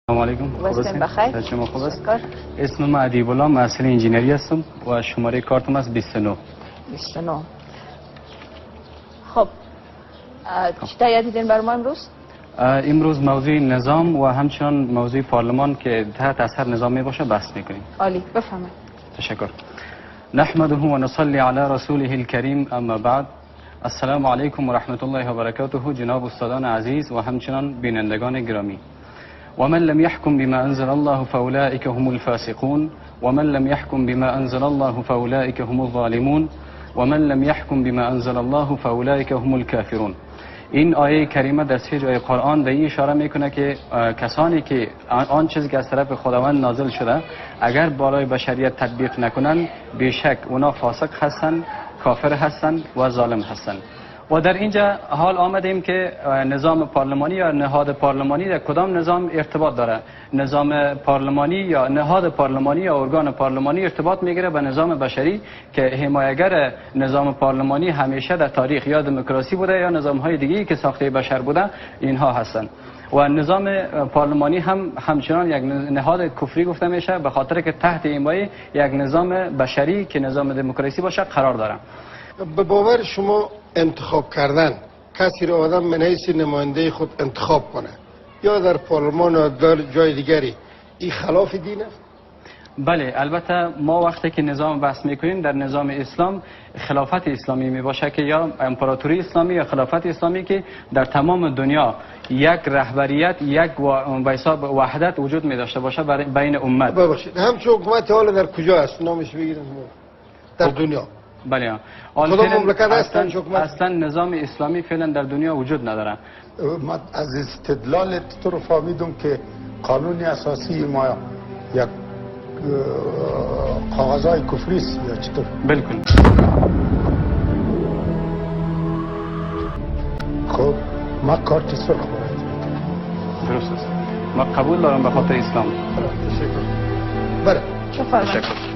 سلام علیکم. وقتتون بخیر. شما خوب است؟ اسم من ادیب الله، محصل انجینری هستم و شماره کارتم است 29. 29. خب چی تهیه دیدین بر ما امروز؟ امروز موضوع نظام و همچنان موضوع پارلمان که تحت اثر نظام می باشه بحث میکنیم. عالی، بفرمایید. تشکر. نحمده و نصلی علی رسوله الکریم، اما بعد. السلام علیکم و رحمت الله و برکاته. جناب استادان عزیز و همچنان بینندگان گرامی. ومن لم يحكم بما أنزل الله فأولئك هم الفاسقون، ومن لم يحكم بما أنزل الله فأولئك هم الظالمون، ومن لم يحكم بما أنزل الله فأولئك هم الكافرون. این آیه کریمه در سه جای قرآن به این اشاره میکنه که کسانی که آن چیزی که از طرف خداوند نازل شده اگر بالای بشریت تطبیق نکنن، بیشک اونا فاسق هستن، کافر هستن و ظالم هستن. و در اینجا حال آمدیم که نظام پارلمانی یا نهاد پارلمانی در کدام نظام ارتباط داره. نظام پارلمانی یا نهاد پارلمانی یا ارگان پارلمانی ارتباط میگیره به نظام بشری که حمایتگر نظام پارلمانی همیشه در تاریخ یا دموکراسی بوده یا نظام های دیگه که ساخته بشر بوده اینها هستند. و نظام پارلمانی هم همچنان یک نهاد کفری گفته میشه به خاطر که تحت حمایت یک نظام بشری که نظام دموکراسی باشه قرار داره. به باور شما انتخاب کردن کسی را آدم من حیث نماینده خود انتخاب کنه یا در پارلمان یا در جای دیگری، این خلاف دین است؟ بله، البته ما وقتی که نظام بحث میکنیم در نظام اسلام خلافت اسلامی میباشه که یا امپراتوری اسلامی یا خلافت اسلامی که در تمام دنیا یک رهبریت، یک به حساب وحدت وجود می داشته باشه بین امت. ببخشید، همچون حکومت حالا در کجا است؟ نامش بگیریم در دنیا. بله، کدام مملکت هستن؟ اصلا نظام اسلامی فعلا در دنیا وجود نداره. من از استدلال تو رو فهمیدم که قانون اساسی ما یک کاغذهای کفری است یا چطور؟ بالکل. خب ما کارت سرخ باید میکنم. درست است، ما قبول دارم به خاطر اسلام. تشکر. بله، تشکر.